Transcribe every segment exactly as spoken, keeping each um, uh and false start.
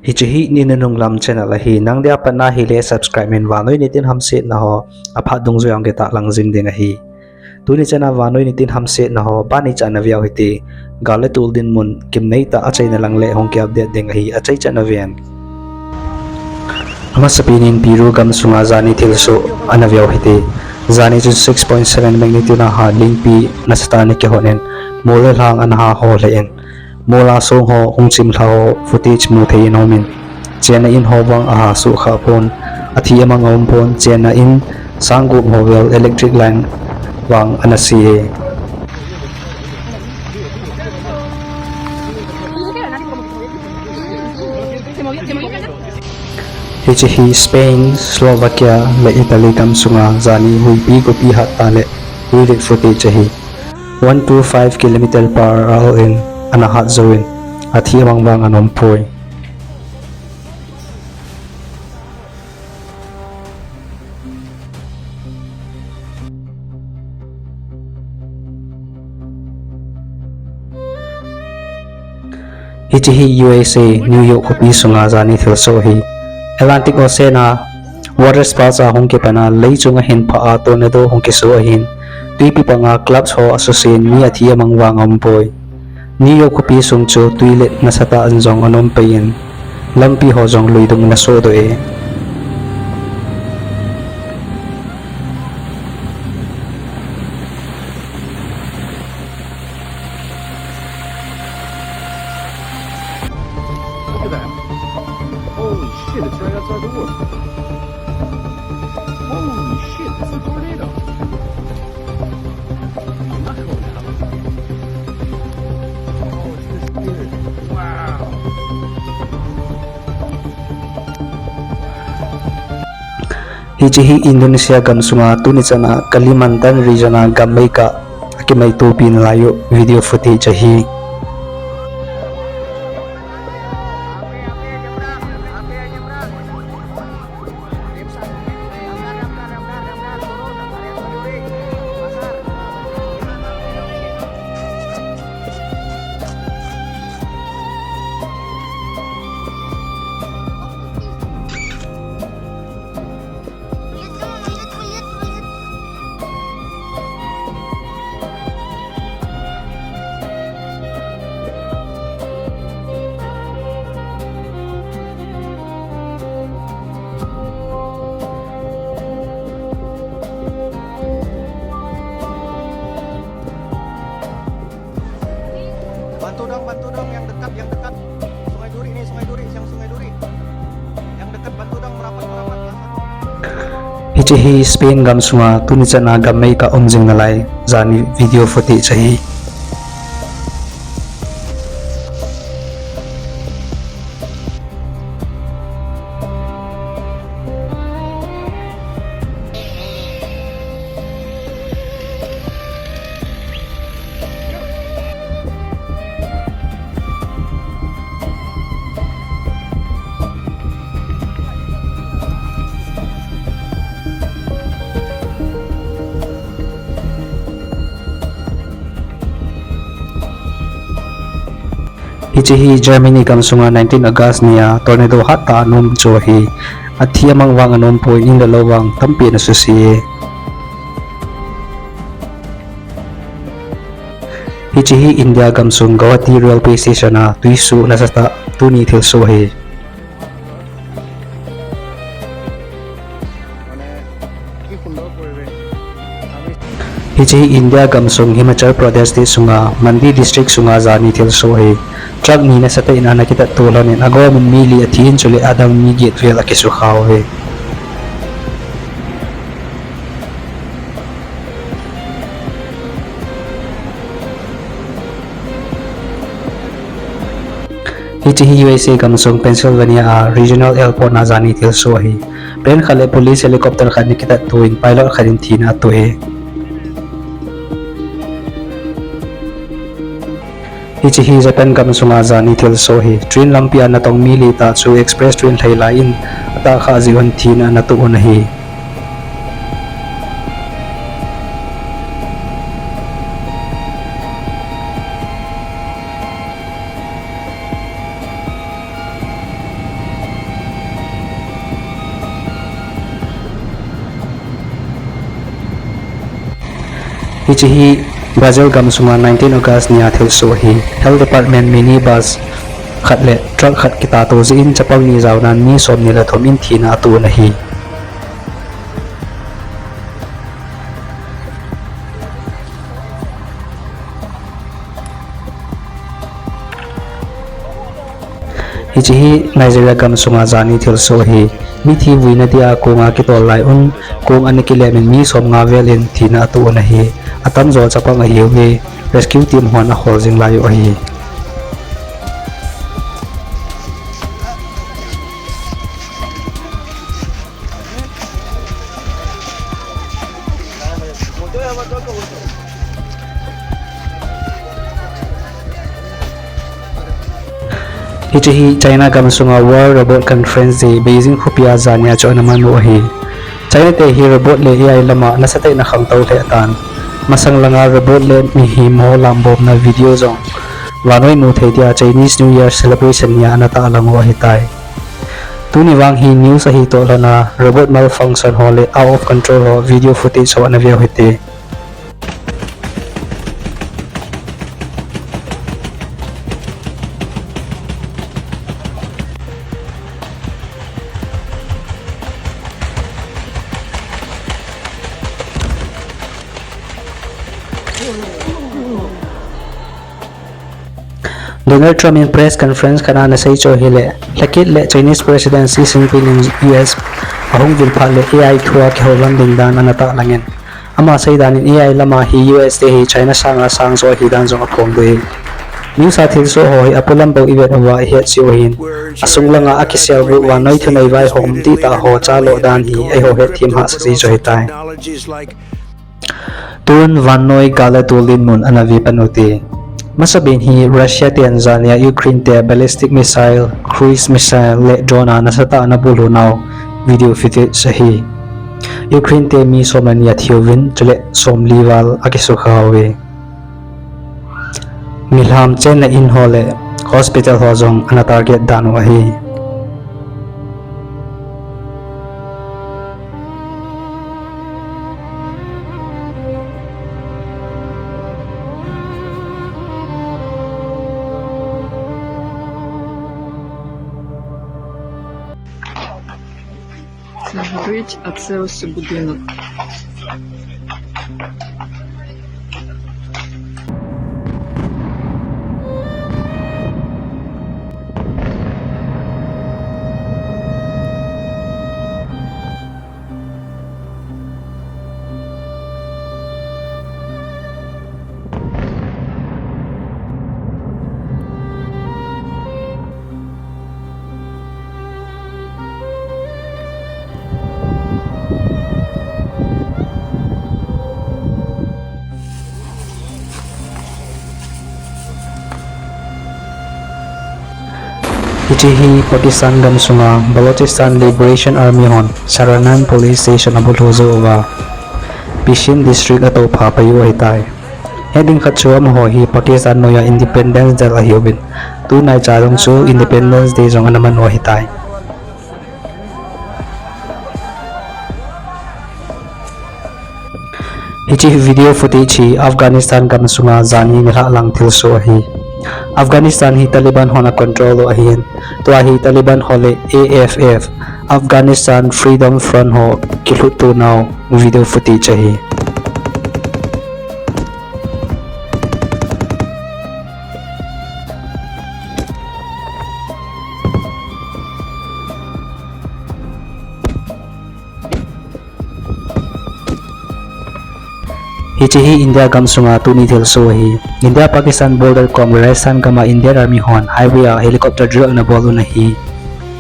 Hiche hi ni nunung lam channel ahi, nang dia patna hile subscribe in, vannoi nitin hamsetna ho aphat dungjuiya hung kitahlang jing ding ahi. Tuni chana vannoi nitin hamsetna ho, ban neichat na veu hite, gal le tol dinmun, gimnei tah achaina lang le hung ki update ding ahi, achai chat na ven. Amasapen in Peru gamsunga jani thilsoh ana veu hite. Jani chun six point seven magnitude a hat lingpi nasatah in ana kihot in, mol le lhang ana ha ho lheh in, mol a song ho hung chimlha ho footage mu thei in aumin, chenna in ho vang aha suhkhah pon, athi amang aum pon, chenna in sang gup ho vel electric line vang ana se e. Hiche hi Spain, Slovakia le Italy gamsunga jani huipi gopi hattah le twilet footage ahi. One two five kilometer per hour in ana hat jouvin, athi amang vang ana um poi. Hiche hi U S A, New York khopi sunga jani thilsoh ahi. Atlantic Ocean a water spout a hung kipan a lei chunga hin phah a tornado hung kiso ahin, twipi panga clouds ho asusen, mi athi amang vang aum poi. New York khopi sung chu twilet nasatah in jong ana um pei in, lampi ho jong luidung ana sohdoh e. Look at that. Holy shit, it's right outside the woods. Holy shit, that's a tornado. I'm not going down. Oh, it's this weird. Wow. Hiche hi Indonesia gamsunga tuni chana Kalimantan region a gam meikah akimaitopi nalai u video footage ahi. Bantu dong, bantu dong, yang dekat, yang dekat. Sungai Duri ni, Sungai Duri, siang Sungai Duri. Yang dekat, bantu dong, merapat, merapat. Hiche hi Spain gamsunga tuni chana gam meikah um jing nalai jani video footage ahi. Hiche hi Germany gamsunga nineteen August nia tornado hattah ana um chu ahi. Athi amang vang ana um poi, in le lou vang tampi ana suse. Hiche hi India gamsung Guwahati railway station a twisuh nasatah tuni thilsoh ahi. Hiche hi India gamsung Himachal Pradesh state sunga Mandi district sunga jani thilsoh ahi. Truck ni nasatah in ana kitatto lhonin, agom in mi li athi in chule adang mi get vel akisukha uve. Hiche hi U S A gamsung Pennsylvania a regional airport na jani thilsoh ahi. Plane khat le police helicopter khat in kitatto in pilot khat in thina atoh e. Hiche hi Japan gamsunga jani thilsoh ahi. Train lampi a natong mi li tah chu express train lhai lai in atahkhah jeh un thina ana toh un ahi. Hiche hi Brazil gamsunga nineteen August nia thilsoh ahi. Health Department minibus khat le truck khat kitatou jeh in chapang ni jaonan mi somni le thum in thina atoh un ahi. Hiche hi Nigeria gamsunga jani thilsoh ahi. Mithi vuina dia konga kitol lai un, kong ana kilem in mi somnga vel in thina atoh un ahi. Atamjo chapang ahiuve. Rescue team hon ahol jing lai u ahi. Hiche hi China gamsunga World Robot Conference Day Beijing khopia jania chu ana man u ahi. China te hi robot le A I lama nasatah in akhangtou lheh tan. Masang langa robot le mihem ho lambomna video jong vannoi mu thei dia Chinese New Year celebration nia ana tahlang u ahitai. Tuni vang hi news ahi toh lhona robot malfunction ho le out of control ho video footage ho ana veu hite. Donald Trump in press conference khat a ana sei chu ahile, lhakit le Chinese President Xi Jinping in U S ahung vil phat le A I thua kihoulim ding dan ana tahlang in. Ama sei dan in A I lama hi U S te hi China sanga sangjo ahi dan jong aphongdoh e. News a thilsoh ho hi apolam bou ivet uva ihet jiu ahin. Asung langa akisel bou vannoi thunei vaihom dihtah ho chaloh dan hi eiho hetthem hahsa ji chu ahitai. Tun vannoi gal le tol dinmun ana ve pan u hite. Masapen hi Russia ten jania Ukraine te ballistic missile, cruise missile le drone a nasatah ana bulhu nau video footage ahi. Ukraine te mi som le ni athiuvin, chule somli val akisukha uve. Milham chenna in ho le hospital ho jong ana target dan u ahi. Загорить, а це ось будинок. Hiche hi Pakistan gamsunga Balochistan Liberation Army hon Saranan Police Station abulhu jou uva, Pishin District atoupha pai u ahitai. Hetding khat chu amaho hi Pakistan noiya Independence Day ahiuvin, tunaicha jong chu Independence Day jong ana man u ahitai. Hiche video footage hi Afghanistan gamsunga jani nilhah lang thilsoh ahi. Afghanistan hi Taliban hon acontrol u ahin, tua hi Taliban ho le A F F, Afghanistan Freedom Front ho kilhut tonau video footage ahi. Hiche hi India gamsunga tuni thilsoh ahi. India Pakistan border kom Rajasthan gama Indian Army hon highway a helicopter drill ana bol un ahi.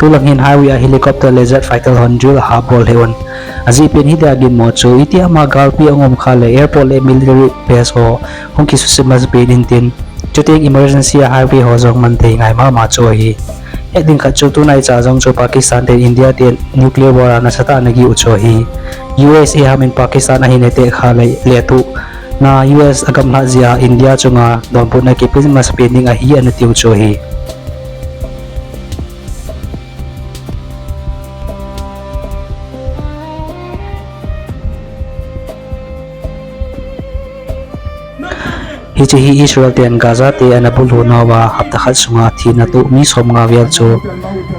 Tulang hin highway a helicopter le jet fighter hon drill aha bol lheh un. Ajeh pen hitia ginmo chu, itih ama galpi angom kha le airport le military base ho hung kisuhset masapen intin, chuteng emergency a highway ho jong man thei ngai mama chu ahi. Hetding khat chu tunaicha jong chu Pakistan ten India ten nuclear war a nasatah ana gih u chu ahi. U S A hamin Pakistan ahin ateh kha le, lethuhna U S agamlhat jeh a India chunga donbutna kipe masapen ding ahi ana tiu chu ahi. Hiche hi Israel ten Gaza te ana bulhunauva hapta khat sunga thina toh mi somnga vel chu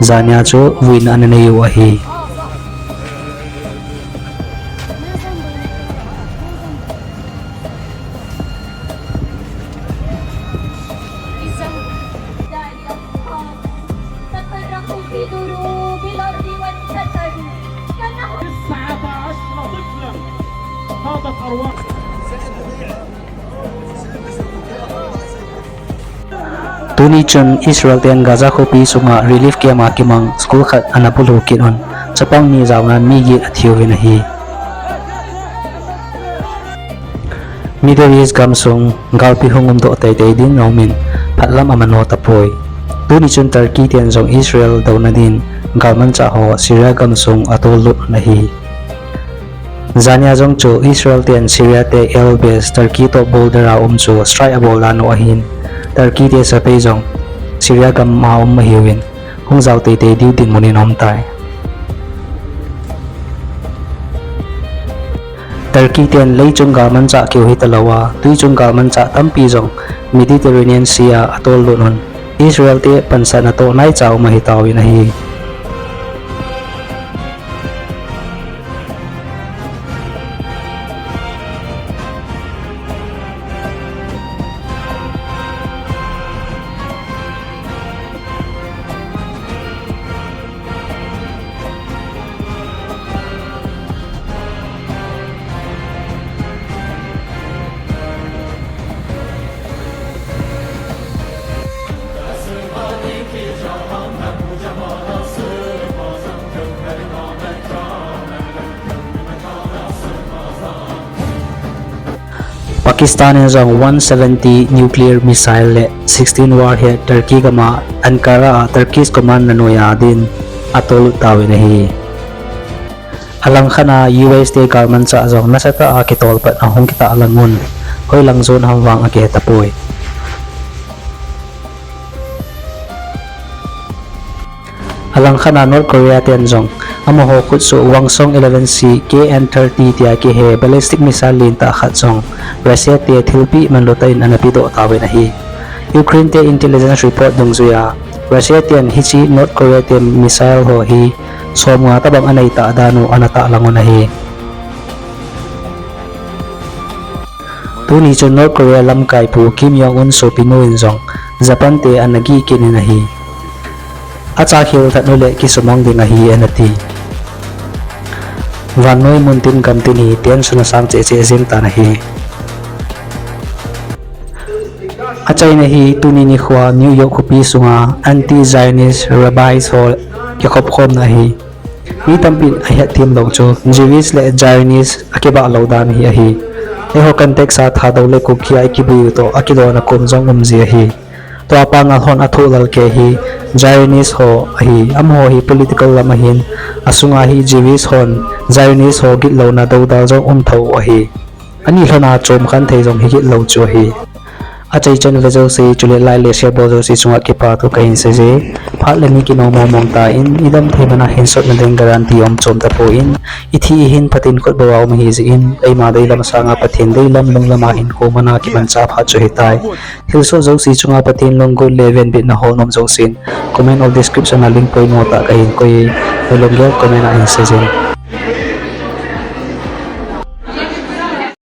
jania chu vuina ana neiu ahi. Tuni chun Israel ten Gaza khopi sunga relief camp a kimang school khat ana bulhu kit un, chapang ni jaonan mi get athiuvin ahi. Middle East gamsung galpi hung umdoh teitei ding aumin, phatlam amano tapoi. Tuni chun Turkey ten jong Israel douna din galmanchah ho Syria gamsung atollut un ahi. Jania jong chu Israel ten Syria te air base Turkey toh border a um chu strike abol dan u ahin, Turkey te sepai jong Syria gam a um ahiuvin, hung jao teitei diu dinmun in aumtai. Turkey ten leichung galmanchah keu hitalouva, twichung galmanchah tampi jong Mediterranean Sea a atollut un, Israel te pansatna toh naicha um ahitauvin ahi. Pakistan in jong one seventy nuclear missile le sixteen warhead Turkey gam a Ankara a Turkish command noiya din atollut tauvin ahi. Alangkhat a U S te galmanchah jong nasatah a kitolpatna hung kitahlang un, hoilang jon ham vang akihe tapoi. Alangkhat a North Korea ten jong amaho khutsoh Wangsan eleven C K N thirty tia kihe ballistic missile lentah khat jong Russia te thilpeh manlutah in ana pedoh tauvin ahi. Ukraine te intelligence report dungjuiya Russia ten hiche North Korea te missile ho hi somnga tobang anei tah dan u ana tahlang un ahi. Tuni chun North Korea lamkaipu Kim Jong Un sopinu in jong Japan te ana gih kit in ahi. Achakhel lhah uleh kisumang ding ahi anati. Vannoi muntin gamtin hi tension asang cheh cheh jeng tan ahi. Achaina hi tuni nikho a New York khopi sunga anti-Zionist rabbis ho kikhopkhomna ahi. Mi tampin ahetthem lou chu Jewish le Zionist akibah lou dan hi ahi. Eiho context a Thadou le Kuki a ikibui u toh akilona kom jong umji ahi. Tua panga hon athoh lal kei hi Zionist ho ahi. Amaho hi political lam ahin, asunga hi Jewish hon Zionist ho gitlouna doudal jong um thou ahi. Ani lhona chomkhen thei jong hikit lou chu ahi. Achaichan ve jouse chule like le share bol jouse chunga kipa thu kahin seije. Phat le ni kinong mong mong tan, idam thei mana hinsotna ding guarantee um chom tapon, ithi ihin Pathen khut bou a um ahi jeh in, eima deilam sanga Pathen deilam lunglam a hinkho mana kimanchah phat chu ahitai. Thilsoh jouse chunga Pathen lunggel le venbitna hol nom jousen comment or description a link poimo tah kahin koi, nalunggel comment a hin seijin.